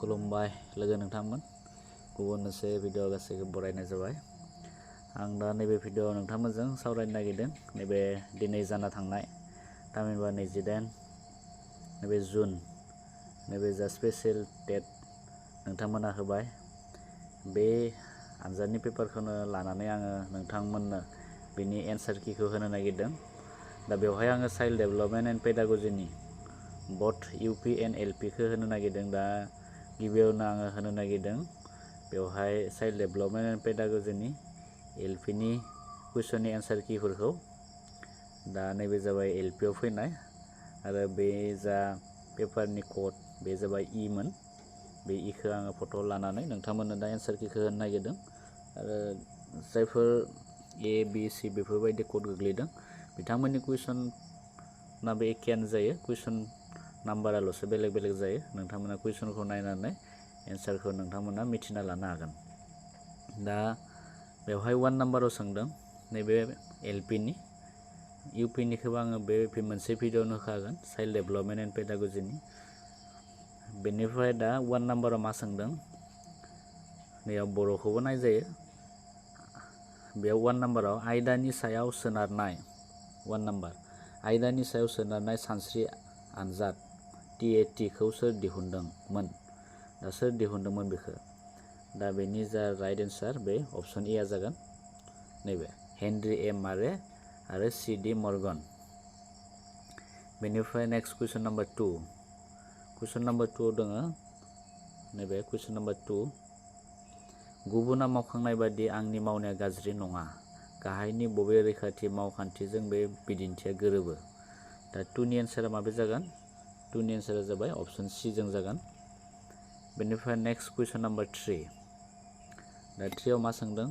खुलुमबाय लोगो नोंथांमोन गुबुन मोनसे भिडिअ गासैखौ बरायनाय जाबाय। आं दा नैबे भिडिअ नोंथांमोनजों सावरायनो नागिरदों नैबे दिनै जाना थांनाय थामहिनबा 28 नैबे जुन नैबे जा स्पेशल टेट नोंथांमोना होबाय बे आनजादनि पेपारखौनो लानानै आङो नोंथांमोननो बेनि एन्सार किखौ होनो नागिरदों। दा बेवहाय आङो चाइल्ड डेभेलपमेन्ट एन्ड पेडागजिनि बथ इउपि एन्ड एलपि खौ होनो नागिरदों। दा गिबियावनो आङो होनो नागिरदों बेवहाय चाइल्ड डेभेलपमेन्ट एन्ड पेडागजिनि एलपिनि कुइसननि एन्सार किफोरखौ। दा नैबे जाबाय एलपिआव फैनाय आरो बे जा पेपारनि कड बे जाबाय इमोन। बे इखौ आङो फट' लानानै नोंथांमोननो दा एन्सार किखौ होनो नागिरदों। आरो जायफोर ए बि सि बेफोरबायदि कड गोग्लैदों बिथांमोननि कुइसनाबो एखेयानो जायो, कुइसन नाम्बाराल'सो बेलेग बेलेग जायो। नोंथांमोना कुइसनखौ नायनानै एन्सारखौ नोंथांमोना मिथिना लानो हागोन। दा बेवहाय 1 नाम्बाराव सोंदों नैबे एलपिनि, इउपिनिखौबो आङो बे मोनसे भिडिअ'नो होखागोन चाइल्ड डेभेलपमेन्ट एन्ड पेडागजिनि। बेनिफ्राय दा 1 नाम्बाराव मा सोंदों, बेयाव बर'खौबो नायजायो। बेयाव 1 नाम्बाराव आयदानि सायाव सोनारनाय 1 नाम्बार आयदानि सायाव सोनारनाय सानस्रि आनजाद TET खौ सोर दिहुनदोंमोन? दा सोर दिहुनदोंमोन बेखौ? दा बेनि जा राइट एन्सार बे अप्सन ए आ जागोन नैबे हेनरी ए मारे आरो CD मर्गन। बेनिफ्राय नेक्स्ट कुइसन नाम्बार 2। कुइसन नाम्बार 2 आव दङ नैबे कुइसन नाम्बार 2, गुबुना मावखांनाय बादि आंनि मावनाया गाज्रि नङा, गाहायनि बबे रैखाथि मावखान्थिजों बे बिदिन्थिया गोरोबो? दा 2 नि एन्सारा माबे जागोन? 2 नि एन्सारा जाबाय अप्सन सि जों जागोन। बेनिफ्राय नेक्स्ट कुइसन नाम्बार 3। दा 3 आव मा सोंदों?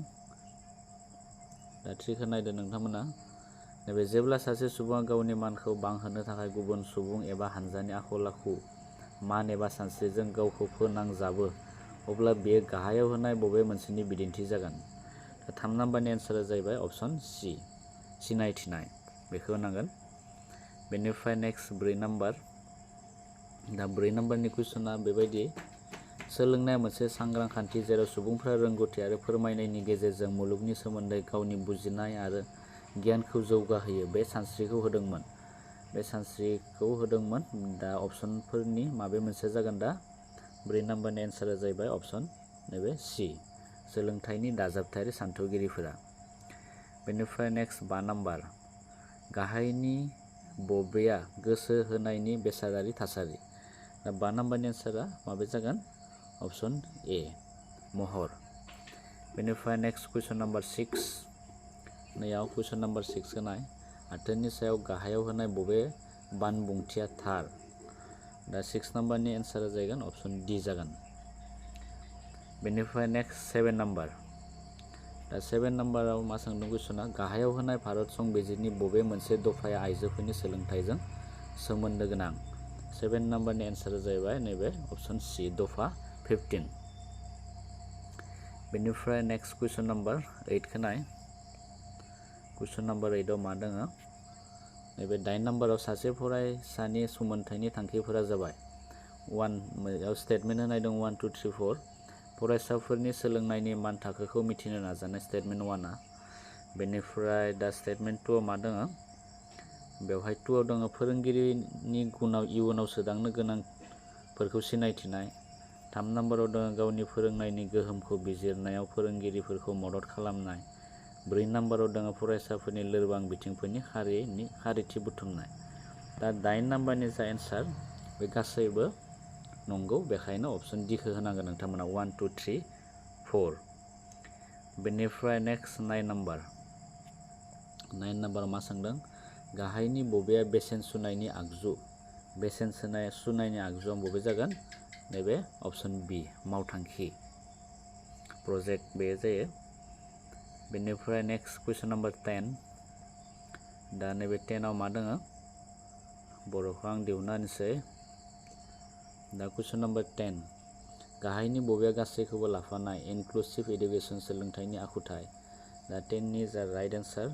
दा 3 खौ नायदो नोंथांमोना। नैबे जेब्ला सासे सुबुङा गावनि मानखौ बांहोनो थाखाय गुबुन सुबुं एबा हानजानि आखल आखु, मान एबा सानस्रिजों गावखौ फोनांजाबो अब्ला बेयो गाहायाव होनाय बबे मोनसेनि बिदिन्थि जागोन? दा 3 नाम्बारनि एन्सारा जाहैबाय अप्सन सि सिनायथिनाय, बेखौ होनांगोन। बेनिफ्राय नेक्स्ट 4 नाम्बार। दा 4 नाम्बारनि कुइसना बेबायदि, सोलोंनाया मोनसे सांग्रां खान्थि जेराव सुबुंफ्रा रोंगौथि आरो फोरमायनायनि गेजेरजों मुलुगनि सोमोन्दै गावनि बुजिनाय आरो गियानखौ जौगाहोयो। बे सानस्रिखौ होदोंमोन। बे सानस्रिखौ होदोंमोन। दा अप्सनफोरनि माबे मोनसे जागोन? दा 4 नाम्बारनि एन्सारा जाहैबाय अप्सन नैबे सि सोलोंथाइनि दाजाबथायारि सानथौगिरिफोरा। बेनिफ्राय नेक्स्ट 5 नाम्बार, गाहायनि बबेया गोसो होनायनि बेसादारि थासारि? दा 5 नाम्बारनि एन्सारा माबे जागोन? अप्सन ए महर। बेनिफ्राय नेक्स्ट कुइसन नाम्बार 6। नैयाव कुइसन नाम्बार 6 खौ नाय, आथोननि सायाव गाहायाव होनाय बबे बानबुंथिया थार? दा 6 नाम्बारनि एन्सारा जागोन अप्सन डि जागोन। बेनिफ्राय नेक्स्ट 7 नाम्बार। दा 7 नाम्बाराव मा सोंदों कुइसना, गाहायाव होनाय भारत संबिजिरनि बबे मोनसे दफाया आइजोफोरनि सोलोंथाइजों सोमोन्दो गोनां? 7 नाम्बारनि एन्सारा जाहैबाय नैबे अप्सन सि दफा 15। बेनिफ्राय नेक्स्ट कुइसन नाम्बार 8 खौ नाय। कुइसन नाम्बार 8 आव मा दङ? नैबे 8 नाम्बाराव सासे फरायसानि सोलोंथाइनि थांखिफोरा जाबाय 1 याव स्टेटमेन्ट होनाय दं 1 2 3 4। फरायसाफोरनि सोलोंनायनि मानथाखोखौ मिथिनो नाजानाय स्टेटमेन्ट 1 आ। बेनिफ्राय दा स्टेटमेन्ट 2 आव मा दङ? बेवहाय 2 आव दङ फोरोंगिरिनि गुनाव इयुनाव सोदांनो गोनांफोरखौ सिनायथिनाय। 3 नाम्बाराव दङ गावनि फोरोंनायनि गोहोमखौ बिजिरनायाव फोरोंगिरिफोरखौ मदद खालामनाय। 4 नाम्बाराव दङ फरायसाफोरनि लोरबां बिथिंफोरनि खारिथि बुथुमनाय। दा 8 नाम्बारनि जा एन्सार बे गासैबो नंगौ, बेखायनो अप्सन डि खौ होनांगोन नोंथांमोना 1 2 3 4। बेनिफ्राय नेक्स्ट 9 नाम्बार। 9 नाम्बाराव मा सोंदों? गाहायनि बबेया बेसेन सुनायनि आगजु? बेसेन सुनायनि आगजुआ बबे जागोन? नैबे अप्सन बि मावथांखि प्रजेक्ट बे जायो। बेनिफ्राय नेक्स्ट कुइसन नाम्बार 10। दा नैबे 10 आव मा दङ? बर'खौ आं दिहुनना होनोसै। दा कुइसन नाम्बार 10, गाहायनि बबेया गासैखौबो लाफानाय इनक्लुसिभ इडुकेसन सोलोंथाइनि आखुथाय? दा 10 नि जा राइट एन्सार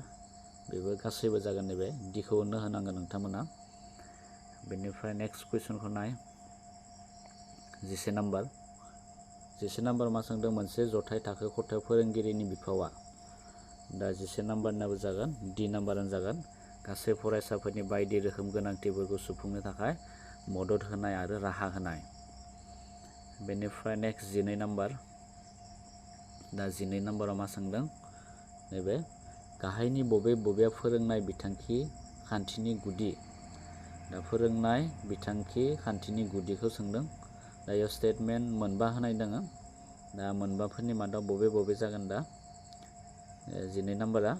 बेबो गासैबो जागोन, नैबे डिखौनो होनांगोन नोंथांमोना। बेनिफ्राय नेक्स्ट कुइसनखौ नाय 11 नाम्बार। जिसे नाम्बार मा सोंदों मोनसे जथाय थाखो खथायाव फोरोंगिरिनि बिफावा दा जिसे नाम्बारनाबो जागोन डि नाम्बारानो जागोन गासै फरायसाफोरनि बायदि रोखोम गोनांथिफोरखौ सुफुंनो थाखाय मदद होनाय आरो राहा होनाय। बेनिफ्राय नेक्स्ट 12 नाम्बार दा 12 नाम्बाराव मा सोंदों नैबे गाहायनि बबेया फोरोंनाय बिथांखि खान्थिनि गुदि दा फोरोंनाय बिथांखि खान्थिनि गुदिखौ सोंदों दा इयाव स्टेटमेन्ट मोनबा होनाय दङ दा मोनबाफोरनि मादाव बबे जागोन दा 12 नाम्बारा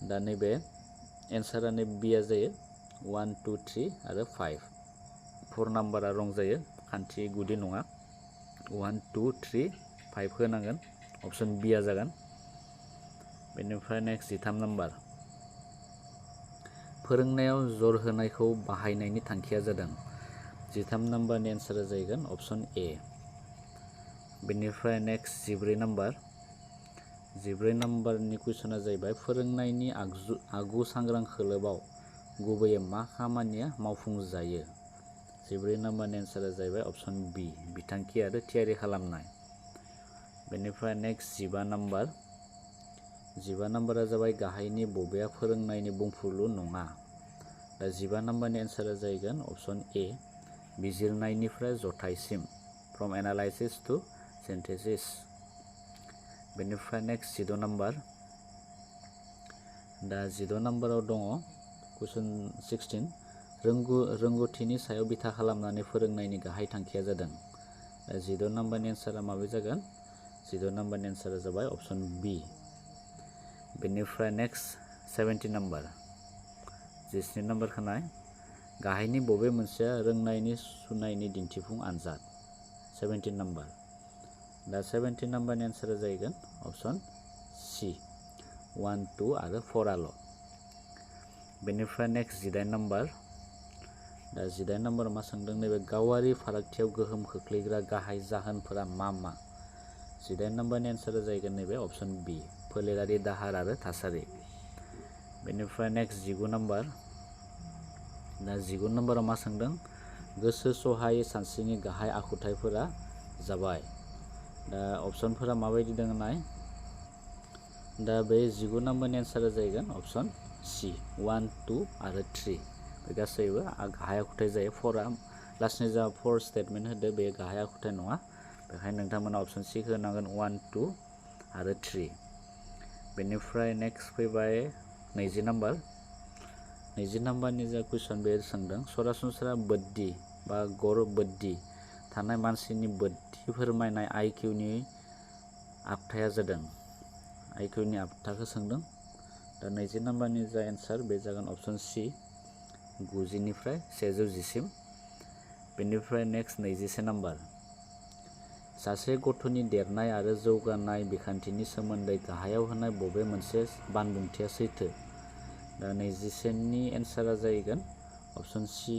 दा नैबे एन्सारा नै बिया जायो 1 2 3 आरो 5 4 नाम्बारा रं जायो खान्थि गुदि नङा 1 2 3 5 होनांगोन अपसन बिया जागोन। बेनिफ्राय नेक्स्ट 13 नाम्बार फोरोंनायाव जर होनायखौ बाहायनायनि थांखिया जादों 13 नाम्बारनि एन्सारा जागोन अपसन ए। बेनिफ्राय नेक्स्ट 14 नाम्बारनि कुइसना जाहैबाय फोरोंनायनि आगु सांग्रां खोलोबाव गुबैयै मा खामानिया मावफुंजायो 14 नाम्बारनि एन्सारा जाहैबाय अपसन बि बिथांखि आरो थियारि खालामनाय। बेनिफ्राय नेक्स्ट 15 नाम्बारा जाबाय गाहायनि बबेया फोरोंनायनि बुंफुरलु नङा दा 15 नाम्बारनि एन्सारा जागोन अपसन ए बिजिरनायनिफ्राय जथायसिम फ्रम एनालाइसिस टु सिन्थेसिस। बेनिफ्राय नेक्स्ट 16 नाम्बार दा 16 नाम्बाराव दङ कुइसन 16 रोंगौथिनि सायाव बिथा खालामनानै फोरोंनायनि गाहाय थांखिया जादों दा 16 नाम्बारनि एन्सारा माबे जागोन 16 नाम्बारनि एन्सारा जाबाय अपसन बि। बेनिफ्राय नेक्स्ट 17 नाम्बार 17 नाम्बारखौ नाय गाहायनि बबे मोनसेया रोंनायनि सुनायनि दिन्थिफुं आनजाद 17 नाम्बार दा 17 नाम्बारनि एन्सारा जागोन अपसन सि 1 2 आरो 4 आल'। बेनिफ्राय नेक्स्ट 18 नाम्बार दा 18 नाम्बाराव मा सोंदों नैबे गावारि फारागथियाव गोहोम खोख्लैग्रा गाहाय जाहोनफोरा मा 18 नाम्बारनि एन्सारा जागोन नैबे अपसन बि फोलेरारि दाहार आरो थासारि। बेनिफ्राय नेक्स्ट 19 नाम्बार दा 19 नाम्बाराव मा सोंदों गोसो सहायै सानस्रिनि गाहाय आखुथायफोरा जाबाय दा अपसनफोरा माबायदि दङ नाय दा बे 19 नाम्बारनि एन्सारा जागोन अपसन सि 1 2 आरो 3 बे गासैबो गाहाय आखुथाय जायो 4आ लास्टनि जा 4 स्टेटमेन्ट होदो बे गाहाय आखुथाय नङा बेखायनो नोंथांमोना अपसन सि खौ होनांगोन 1 2 आरो 3। बेनिफ्राय नेक्स्ट फैबाय 20 नाम्बारनि जा कुइसन बे सोंदों सरासनस्रा बोद्दि बा गर बोद्दि थानाय मानसिनि बोद्दि फोरमायनाय आइकिउनि आखुथाया जादों आइकिउनि आखुथायखौ सोंदों दा 20 नाम्बारनि जा एन्सार बे जागोन अपसन सि 90 निफ्राय 110 सिम। बेनिफ्राय नेक्स्ट 21 नाम्बार सासे गथ'नि देरनाय आरो जौगानाय बिखान्थिनि सोमोन्दै गाहायाव होनाय बबे मोनसे बानबुंथिया सैथो दा 21 नि एन्सारा जागोन अपसन सि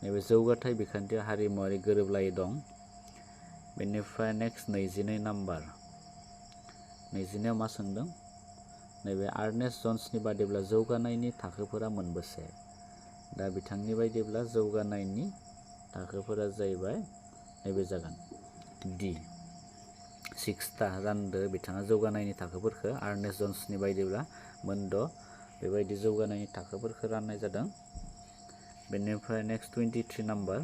नैबे जौगाथाय बिखान्थिया हारिमुवारि गोरोबलायै दं। बेनिफ्राय नेक्स्ट 22 नाम्बार 22आव मा सोंदों नैबे आर्नेस्ट जन्सनि बादिब्ला जौगानायनि थाखोफोरा मोनबेसे दा बिथांनि बायदिब्ला जौगानायनि थाखोफोरा जाहैबाय नैबे जागोन डि 6टा रानदो बिथाङा जौगानायनि थाखोफोरखौ आर्नेस्ट जन्सनि बायदिब्ला मोनद' बेबायदि जौगानायनि थाखोफोरखौ राननाय जादों। बेनिफ्राय नेक्स्ट 23 नाम्बार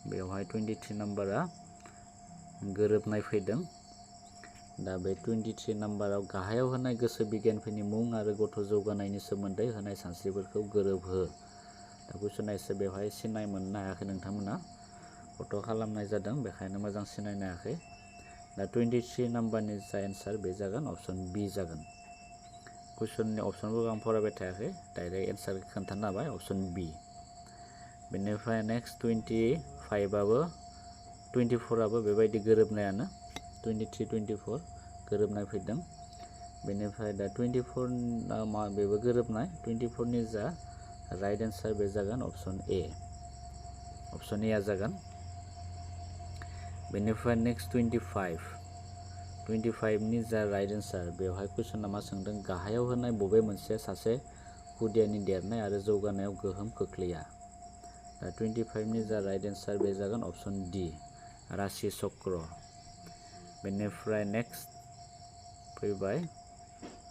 बेवहाय 23 नाम्बारा गोरोबनाय फैदों दा बे 23 नाम्बाराव गाहायाव होनाय गोसो बिगियानफोरनि मुं आरो गथ' जौगानायनि सोमोन्दै होनाय सानस्रिफोरखौ गोरोबहो दा कुइसना एसे बेवहाय सिनाय मोननो हायाखै नोंथांमोना फट' खालामनाय जादों बेखायनो मोजां सिनायनो हायाखै दा 23 नाम्बारनि जा एन्सार बे जागोन अपसन बि जागोन कुइसननि अपसनफोरखौ आं फरायबाय थायाखै डाइरेक्ट एन्सार खोन्थानो हाबाय अपसन बि। बेनिफ्राय नेक्स्ट 25आबो 24आबो बेबायदि गोरोबनायानो 23 24 गोरोबनाय फैदों। बेनिफ्राय दा 24 बेबो गोरोबनाय 24नि जा राइट एन्सार बे जागोन अपसन ए अपसन ए जागोन। बेनिफ्राय नेक्स्ट 25नि जा राइट एन्सार बेवहाय कुइसना मा सोंदों गाहायाव होनाय बबे मोनसे सासे खुदियानि देरनाय आरो जौगानायाव गोहोम खोख्लैया दा 25नि जा राइट एन्सार बे जागोन अपसन डि राशि चक्र। बेनिफ्राय नेक्स्ट फैबाय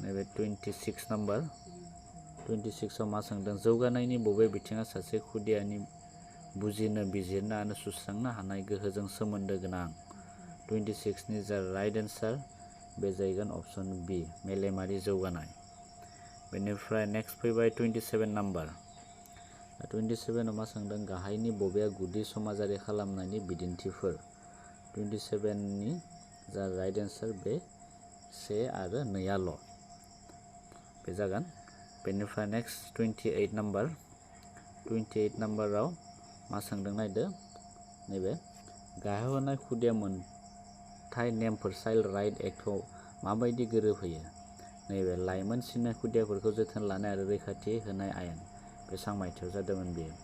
नैबे 26 नाम्बार 26 आव मा सोंदों जौगानायनि बबे बिथिङा सासे खुदियानि बुजिनो बिजिरनो आरो सुस्रांनो हानाय गोहोजों सोमोन्दो गोनां 26 नि जा राइट एन्सार बे जागोन अप्शन बी मेलेमारि जौगानाय बेनिफ्राय नेक्स्ट फैबाय 27 नाम्बार 27 आव मा सोंदों गाहायनि बबेया गुदि समाजारि खालामनायनि बिदिन्थिफोर 27 नि जा राइट एन्सार बे से आरो नैयाल' बे जागोन बेनिफ्राय नेक्स्ट 28 नाम्बार 28 नाम्बाराव मा सोंदों नायदो नैबे गाहायाव होनाय खुदिया मोनथाय नेमफोर चाइल्ड राइट एक्टआव माबायदि गोरोबहोयो नैबे लाइमोन सिनाय खुदियाफोरखौ जोथोन लानाय आरो रैखाथि होनाय आयेन बेसेबां मायथाइयाव जादोंमोन बेयो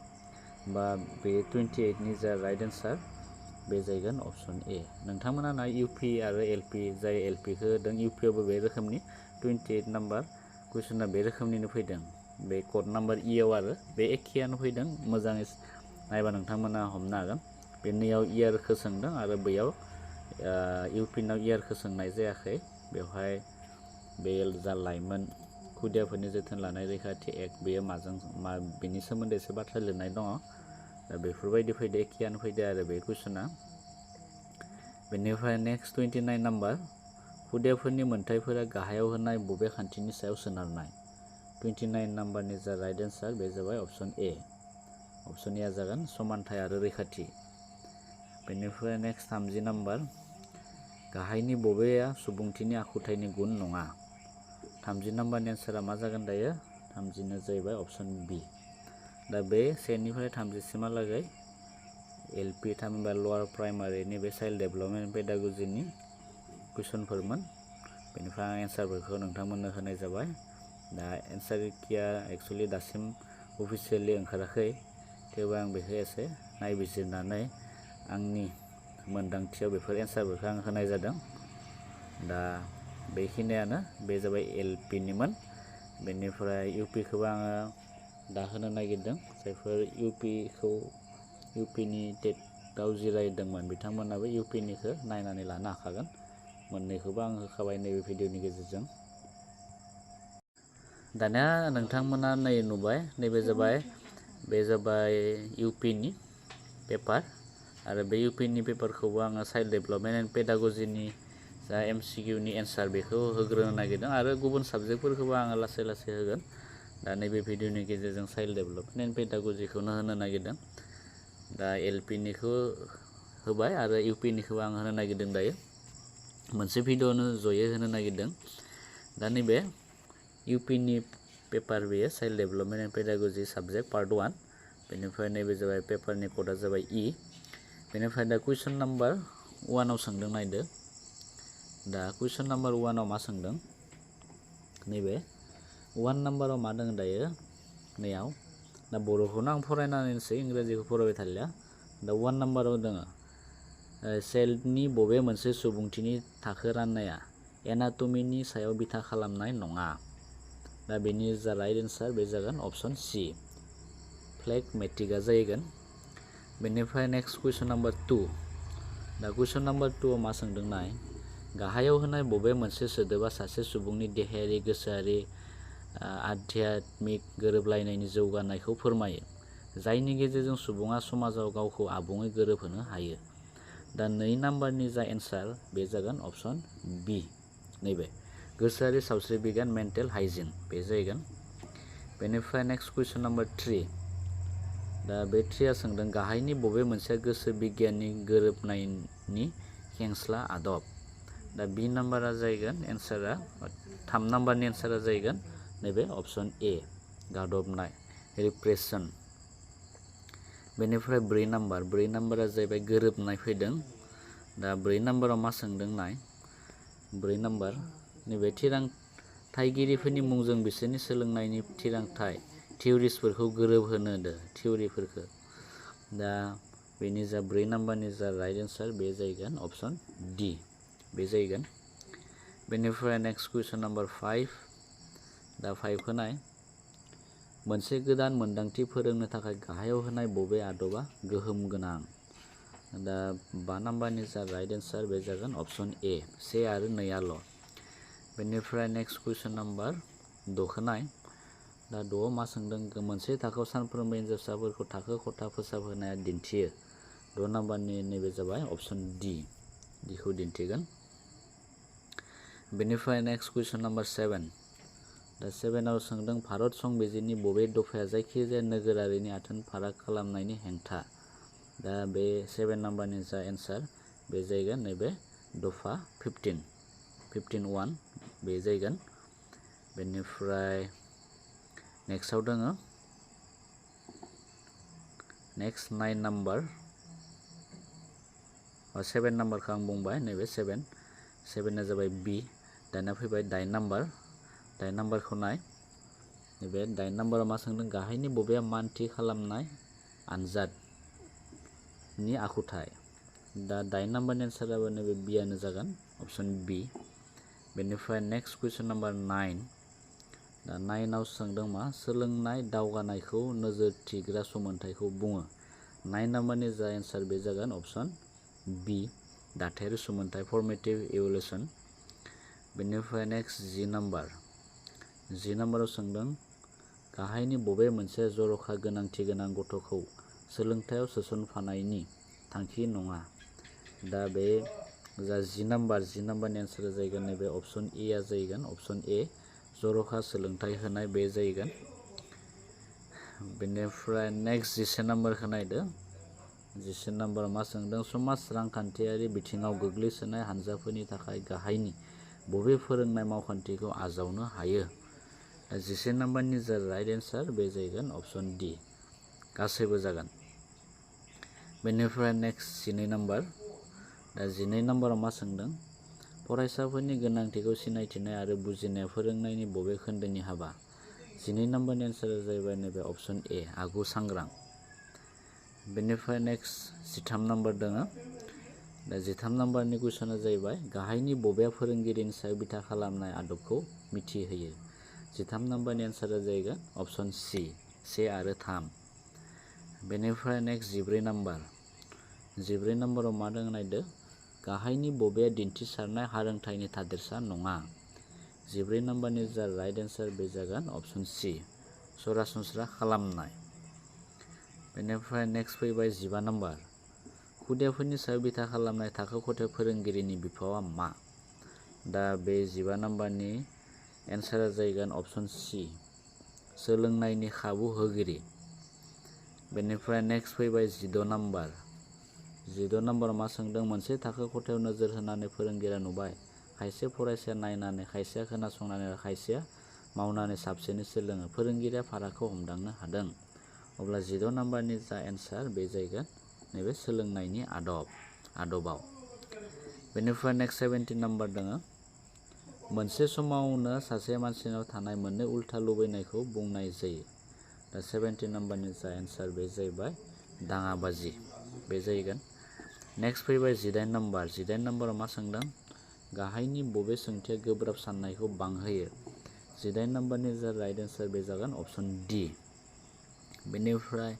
बा बे 28 नि जा राइट एन्सार बे जागोन अप्शन ए नोंथांमोना ना इउपि आरो एलपि जाय एलपिखौ होदों इउपिआवबो बे रोखोमनि 28 नाम्बार कुइसना बे रोखोमनिनो फैदों बे कड नाम्बार इ आव आरो बे एखेयानो फैदों मोजाङै नायबा नोंथांमोना हमनो हागोन बे नैयाव इयारखौ सोंदों आरो बैयाव इउपिनाव इयारखौ सोंनाय जायाखै बेवहाय बे जा लाइमोन खुदियाफोरनि जोथोन लानाय रैखाथि एक्ट बेयो माजों मा बेनि सोमोन्दै एसे बाथ्रा लिरनाय दङ दा बेफोरबायदि फैदो एखेयानो फैदो आरो बे कुइसना बेनिफ्राय नेक्स्ट 29 नाम्बार खुदियाफोरनि मोनथायफोरा गाहायाव होनाय बबे खान्थिनि सायाव सोनारनाय 29 नाम्बारनि जा राइट एन्सार बे जाबाय अप्शन ए अप्शन ए जागोन समानथाय आरो रैखाथि बेनिफ्राय नेक्स्ट 30 नाम्बार गाहायनि बबेया सुबुंथिनि आखुथायनि गुन नङा 30 नाम्बारनि एन्सारा मा जागोन दायो 30 जाहैबाय अप्शन बी दा बे 1 निफ्राय 30 सिमहालागै एलपि थामहिनबा लवार प्राइमारिनि बे चाइल्ड डेभेलपमेन्ट पेडागजिनि कुइसनफोरमोन बेनिफ्राय आं एन्सारफोरखौ नोंथांमोननो होनाय जाबाय दा एन्सार किया एक्सुअलि दासिम अफिसियेलि ओंखाराखै थेवबो आं बेखौ एसे नायबिजिरनानै आंनि मोनदांथियाव बेफोर एन्सारफोरखौ आं होनाय जादों दा बेखिनियानो बे जाबाय एलपिनिमोन बेनिफ्राय इउपिखौबो आङो दा होनो नागिरदों जायफोर इउपिनि टेटआव जिरायदोंमोन बिथांमोनाबो इउपिनिखौ नायनानै लानो हाखागोन मोननैखौबो आं होखाबाय नैबे भिडिअनि गेजेरजों दानिया नोंथांमोना नै नुबाय नैबे जाबाय इउपिनि पेपार आरो बे इउपिनि पेपारखौबो आङो चाइल्ड डेभेलपमेन्ट एन्ड पेडागजिनि जा एमसिकिउनि एन्सार बेखौ होग्रोनो नागिरदों आरो गुबुन साबजेक्टफोरखौबो आङो लासै लासै होगोन दा नैबे भिडिअनि गेजेरजों चाइल्ड डेभेलपमेन्ट एन्ड पेडागजिखौनो होनो नागिरदों दा एलपिनिखौ होबाय आरो इउपिनिखौबो आं होनो नागिरदों दायो मोनसे भिडिअनो जयै होनो नागिरदों दा नैबे इउपिनि पेपार बेयो child development and pedagogy subject part 1 बेनिफ्राय नैबे जाबाय पेपारनि क'डा जाबाय इ बेनिफ्राय दा कुइसन नाम्बार 1 आव सोंदों नायदो दा कुइसन नाम्बार 1 आव मा सोंदों नैबे 1 नाम्बाराव मा दङ दायो नैयाव दा बर'खौनो आं फरायनानैसै इंराजिखौ फरायबाय थालिया दा 1 नाम्बाराव दङ चाइल्डनि बबे मोनसे सुबुंथिनि थाखो राननाया एनाटमीनि सायाव बिथा खालामनाय नङा दा बेनि जा राइट एन्सार बे जागोन अप्शन सि फ्लेगमेटिकआ जाहैगोन बेनिफ्राय नेक्स्ट कुइसन नाम्बार 2 दा कुइसन नाम्बार 2 आव मा सोंदों नाय गाहायाव होनाय बबे मोनसे सोदोबा सासे सुबुंनि देहायारि गोसोआरि आध्यात्मिक गोरोबलायनायनि जौगानायखौ फोरमायो जायनि गेजेरजों सुबुङा समाजाव गावखौ आबुङै गोरोबहोनो हायो दा 2 नाम्बारनि जा एन्सार बे जागोन अप्शन बी नैबे गोसोआरि सावस्रि बिगियान मेन्टेल हाइजिन बे जाहैगोन बेनिफ्राय नेक्स्ट कुइसन नाम्बार 3 दा बे 3आ सोंदों गाहायनि बबे मोनसे गोसो बिगियाननि गोरोबनायनि खेंस्ला आदब दा बी नाम्बारा जाहैगोन एन्सारा 3 नाम्बारनि एन्सारा जाहैगोन नैबे अप्शन ए गादबनाय रिप्रेसन बेनिफ्राय 4 नाम्बारा जाहैबाय गोरोबनाय फैदों दा 4 नाम्बाराव मा सोंदों नाय 4 नाम्बार नैबे थिरांथाइगिरिफोरनि मुंजों बिसोरनि सोलोंनायनि थिरांथाइ थिउरिसफोरखौ गोरोबहोनो थिउरिफोरखौ दा बेनि जा 4 नाम्बारनि जा राइट एन्सार बे जाहैगोन अप्शन डि बे जाहैगोन बेनिफ्राय नेक्स्ट कुइसन नाम्बार 5 दा 5 खौ नाय मोनसे गोदान मोन्दांथि फोरोंनो थाखाय गाहायाव होनाय बबे आदबा गोहोम गोनां दा 5 नाम्बारनि जा राइट एन्सार बे जागोन अप्शन ए से आरो नैयाल'। बेनिफ्राय नेक्स्ट कुइसन नाम्बार 6 नाय। दा 6 मा सोंदों मोनसे थाखोआव सानफ्रोमबो हिनजावसाफोरखौ थाखो खथा फोसाबहोनाया दिन्थियो। 6 नाम्बारनि नैबे जाबाय अप्शन डिखौ दिन्थिगोन। बेनिफ्राय नेक्स्ट कुइसन नाम्बार 7। दा 7आव सोंदों भारत संबिजिरनि बबे दफाया जायखिजाया नोगोरारिनि आथोन फाराग खालामनायनि हेंथा। दा बे 7 नाम्बारनि जा एन्सार बे जायगोन नैबे दफा 15(1) बे जायगोन। बेनिफ्राय नेक्स्टआव दङ नेक्स्ट 9 नाम्बार 7 नाम्बारखौ आं बुंबाय नैबे 7आ जाबाय बि। दाना फैबाय 8 नाम्बार। 8 नाम्बारखौ नाय। नैबे 8 नाम्बाराव मा सोंदों गाहायनि बबेया मानथि खालामनाय आनजादनि आखुथाय। दा 8 नाम्बारनि एन्साराबो नैबे बियानो जागोन अप्शन बि। बेनिफ्राय नेक्स्ट कुइसन नाम्बार 9। दा 9आव सोंदों मा सोलोंनाय दावगानायखौ नोजोर थिग्रा समानथायखौ बुङो। 9 नाम्बारनि जा एन्सार बे जागोन अप्शन बि दाथायारि समानथाय फर्मेटिभ इभुलेसन। बेनिफ्राय नेक्स्ट 10 नाम्बार। 10 नाम्बाराव सोंदों गाहायनि बबे मोनसे जर'खा गोनांथि गोनां गथ'खौ सोलोंथायाव सोसनफानायनि थांखि नङा। दा बे जा 10 नाम्बारनि एन्सारा जाहैगोन नैबे अप्शन ए आ जाहैगोन अप्शन ए जर'खा सोलोंथाइ होनाय बे जाहैगोन। बेनिफ्राय नेक्स्ट 11 नाम्बारखौ नायदो। 11 नाम्बाराव मा सोंदों समाज रांखान्थियारि बिथिङाव गोग्लैसोनाय हानजाफोरनि थाखाय गाहायनि बबे फोरोंनाय मावखान्थिखौ आजावनो हायो। 11 नाम्बारनि जा राइट एन्सार बे जाहैगोन अप्शन डि गासैबो जागोन। बेनिफ्राय नेक्स्ट 12 नाम्बार। दा 12 नाम्बाराव मा सोंदों फरायसाफोरनि गोनांथिखौ सिनायथिनाय आरो बुजिनाया फोरोंनायनि बबे खोन्दोनि हाबा। 12 नाम्बारनि एन्सारा जाहैबाय नैबे अप्शन ए आगु सांग्रां। बेनिफ्राय नेक्स्ट 13 नाम्बार दङ। दा 13 नाम्बारनि कुइसना जाहैबाय गाहायनि बबेया फोरोंगिरिनि सायाव बिथा खालामनाय आदबखौ मिथिहोयो। 13 नाम्बारनि एन्सारा जाहैगोन अप्शन सि 1 आरो 3। बेनिफ्राय नेक्स्ट 14 नाम्बार। 14 नाम्बाराव मा दङ नायदो गाहायनि बबेया दिन्थिसारनाय हारोंथाइनि थादेरसा नङा। 14 नाम्बारनि जा राइट एन्सार बे जागोन अप्शन सि सरासनस्रा खालामनाय। बेनिफ्राय नेक्स्ट फैबाय 15 नाम्बार। खुदियाफोरनि सायाव बिथा खालामनाय थाखो खथायाव फोरोंगिरिनि बिफावआ मा। दा बे 15 नाम्बारनि एन्सारा जाहैगोन अप्शन सि सोलोंनायनि खाबु होगिरि। बेनिफ्राय नेक्स्ट फैबाय 16 नाम्बार। 16 नाम्बाराव मा सोंदों मोनसे थाखो खथायाव नोजोर होनानै फोरोंगिरिया नुबाय खायसे फरायसाया नायनानै खायसेया खोनासंनानै आरो खायसेया मावनानै साबसिनै सोलोङो फोरोंगिरिया फारागखौ हमदांनो हादों। अब्ला 16 नाम्बारनि जा एन्सार बे जाहैगोन नैबे सोलोंनायनि आदबाव। बेनिफ्राय नेक्स्ट 17 नाम्बार दङ मोनसे समावनो सासे मानसिनाव थानाय मोननै उल्था लुबैनायखौ बुंनाय जायो। दा 17 नाम्बारनि जा एन्सार बे जाहैबाय दाङाबाजि बे जाहैगोन। नेक्स्ट फैबाय 18 नाम्बार। 18 नाम्बाराव मा सोंदों गाहायनि बबे सोंथिया गोब्राब साननायखौ बांहोयो। 18 नाम्बारनि जा राइट एन्सार बे जागोन अप्शन डि। बेनिफ्राय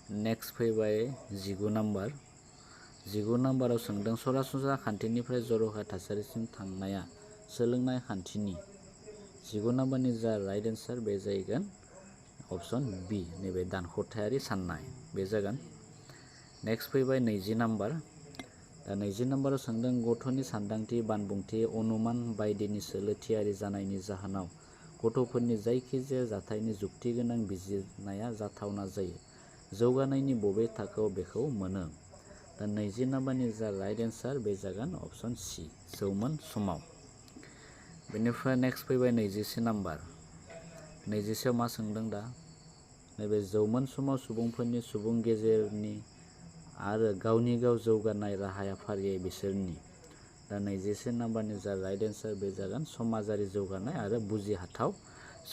नेक्स्ट फैबाय 19 नाम्बार। 19 नाम्बाराव सोंदों सरासनस्रा खान्थिनिफ्राय जर'खा थासारिसिम थांनाया सोलोंनाय खान्थिनि। 19 नाम्बारनि जा राइट एन्सार बे जाहैगोन अप्शन बि नैबे दानख'थायारि साननाय बे जागोन। नेक्स्ट फैबाय 20 नाम्बार। दा 20 नाम्बाराव सोंदों गथ'नि सानदांथि बानबुंथि अनुमान बायदिनि सोलो थियारि जानायनि जाहोनाव गथ'फोरनि जायखिजाया जाथायनि जुक्तिगोनां बिजिरनाया जाथावना जायो जौगानायनि बबे थाखोआव बेखौ मोनो। दा 20 नाम्बारनि जा राइट एन्सार बे जागोन अप्शन सि जौमोन समाव। बेनिफ्राय नेक्स्ट फैबाय 21 नाम्बार। 21आव मा सोंदों दा नैबे जौमोन समाव सुबुंफोरनि सुबुं गेजेरनि आरो गावनि गाव जौगानाय राहाया फारियै बिसोरनि। दा 21 नाम्बारनि जा राइट एन्सार बे जागोन समाजारि जौगानाय आरो बुजिहाथाव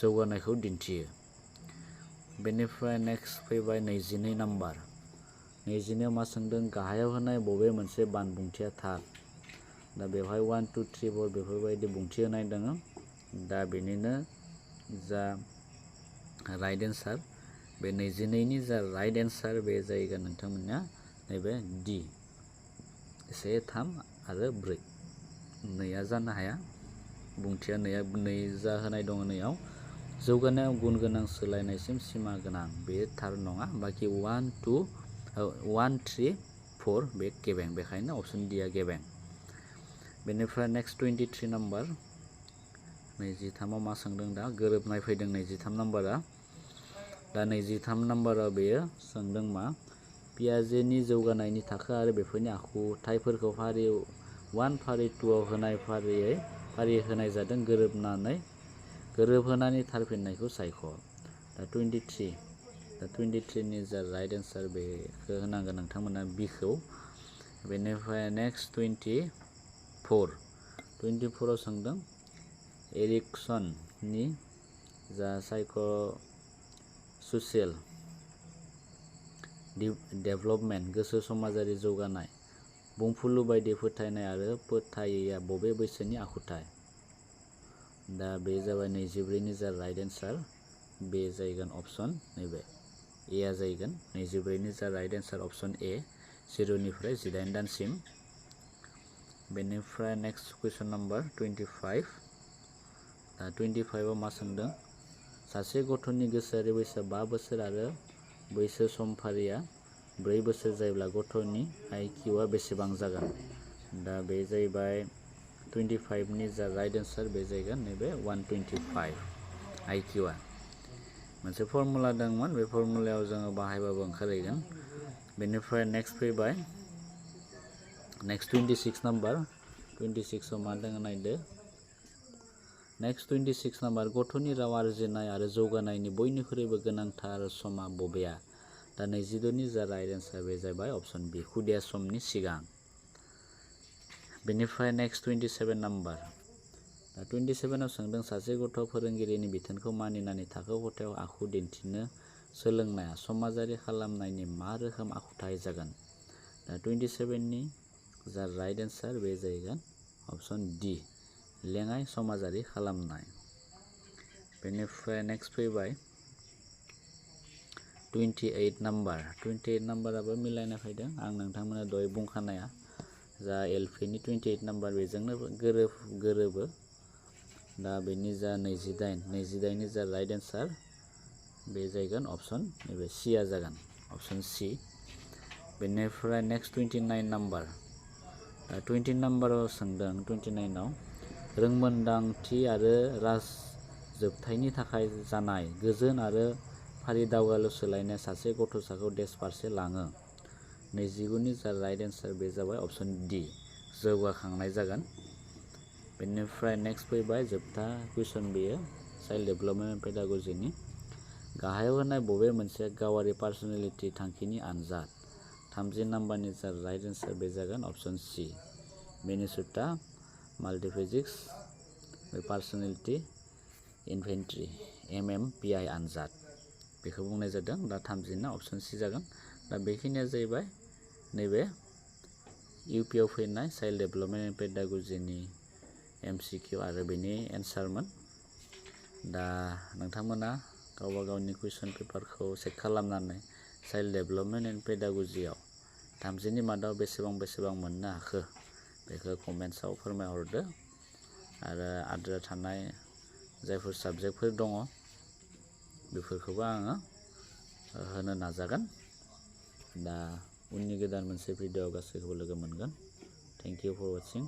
जौगानायखौ दिन्थियो। बेनिफ्राय नेक्स्ट फैबाय 22 नाम्बार। 22आव मा सोंदों गाहायाव होनाय बबे मोनसे बानबुंथिया थार। दा बेवहाय 1 2 3 4 बेफोरबायदि बुंथि होनाय दङ। दा बेनिनो जा राइट एन्सार बे 22नि जा राइट एन्सार बे जाहैगोन नोंथांमोननिया नैबे डि से 3 आरो 4 नैया जानो हाया बुंथिया नै जाहोनाय दङ नैयाव जौगानायाव गुन गोनां सोलायनायसिम सिमा गोनां बे थार नङा बाखि 1 2 1 3 4 बे गेबें बेखायनो अपसन डि आ गेबें बेनिफ्राय नेक्स्ट 23 नाम्बार 23 आव मा सोंदों दा गोरोबनाय फैदों 23 नाम्बारा दा 23 नाम्बाराव बेयो सोंदों मा पियाजेनि जौगानायनि थाखो आरो बेफोरनि आखुथायफोरखौ फारि 1 फारि 2 आव होनाय फारि होनाय जादों गोरोबहोनानै थार फिननायखौ सायख' दा 23 नि जा राइट एन्सार बेखौ होनांगोन नोंथांमोना बिखौ बेनिफ्राय नेक्स्ट 24 आव सोंदों एरिकसननि जा ससियेल डेभेलपमेन्ट गोसो समाजारि जौगानाय बुंफुरलु बायदि फोथायनाय आरो फोथायैया बबे बैसोनि आखुथाय दा बे जाबाय 24 नि जा राइट एन्सार बे जायगोन अपसन नैबे ए आ जायगोन 24 नि जा राइट एन्सार अपसन ए 0 निफ्राय 18 दानसिम बेनिफ्राय नेक्स्ट कुइसन नाम्बार 25 दा 25 आव मा सोंदों सासे गथ'नि गोसोआरि बैसोआ 5 बोसोर आरो बैसो समफारिया 4 बोसोर जायोब्ला गथ'नि आइकिउआ बेसेबां जागोन दा बे जाहैबाय 25 नि जा राइट एन्सार बे जायगोन नैबे 125 आइकिउआ मोनसे फर्मुला दंमोन बे फर्मुलायाव जोङो बाहायबाबो ओंखारहैगोन बेनिफ्राय नेक्स्ट फैबाय नेक्स्ट 26 नाम्बार 26 आव मा दङ नायदो नेक्स्ट 26 नाम्बार गथ'नि राव आरजिनाय आरो जौगानायनि बयनिख्रुइबो गोनांथार समा बबेया दा 22 नि जा राइट एन्सार बे जाबाय अपसन बि खुदिया समनि सिगां बेनिफ्राय नेक्स्ट 27 नाम्बार दा 27 आव सोंदों सासे गथ' फोरोंगिरिनि बिथोनखौ मानिनानै थाखो खथायाव आखु दिन्थिनो सोलोंनाया समाजारि खालामनायनि मा रोखोम आखुथाय जागोन दा 27 नि जा राइट एन्सार बे जायगोन अपसन डि लेङाइ समाजारि खालामनाय बेनिफ्राय नेक्स्ट फैबाय 28 नाम्बाराबो मिलायना फैदों आं नोंथांमोना दहाय बुंखानाया जा एलपि नि 28 नाम्बार बेजोंनो गोरोबो दा बेनि जा 28 नि जा राइट एन्सार बे जायगोन अपसन नैबे सि आ जागोन अपसन सि बेनिफ्राय नेक्स्ट 29 नाम्बार 29 नाम्बाराव सोंदों 29 आव रोंमोन्दांथि आरो राजजोबथायनि थाखाय जानाय गोजोन आरो फारि दावगालु सोलायनाया सासे गथ'साखौ देश फारसे लाङो 29 नि जा राइट एन्सार बे जाबाय अपसन डि जौगाखांनाय जागोन बेनिफ्राय नेक्स्ट फैबाय जोबथा कुइसन बेयो चाइल्ड डेभेलपमेन्ट पेडागजिनि गाहायाव होनाय बबे मोनसे गावारि पार्सनेलिटि थांखिनि आनजाद 30 नाम्बारनि जा राइट एन्सार बे जागोन अपसन सि मिनेसोटा माल्टिफिजिक्स पार्सनेलिटि इनभेन्ट्रि MMPI आनजाद बेखौ बुंनाय जादों दा 30 ना अपसन सि जागोन दा बेखिनिया जाहैबाय नैबे इउपि आव फैनाय चाइल्ड डेभेलपमेन्ट एन्ड पेडागजिनि MCQ आरो बेनि एन्सारमोन दा नोंथांमोना गावबा गावनि कुइसन पेपारखौ चेक खालामनानै चाइल्ड डेभेलपमेन्ट एन्ड पेडागजियाव 30 नि मादाव बेसेबां मोननो हाखो बेखौ कमेन्ट्सआव फोरमायहरदो आरो आद्रा थानाय जायफोर साबजेक्टफोर दङ बेफोरखौबो आङो होनो नाजागोन दा उननि गोदान मोनसे भिडिअ गासैखौबो लोगो मोनगोन थेंक इउ फर वाचिं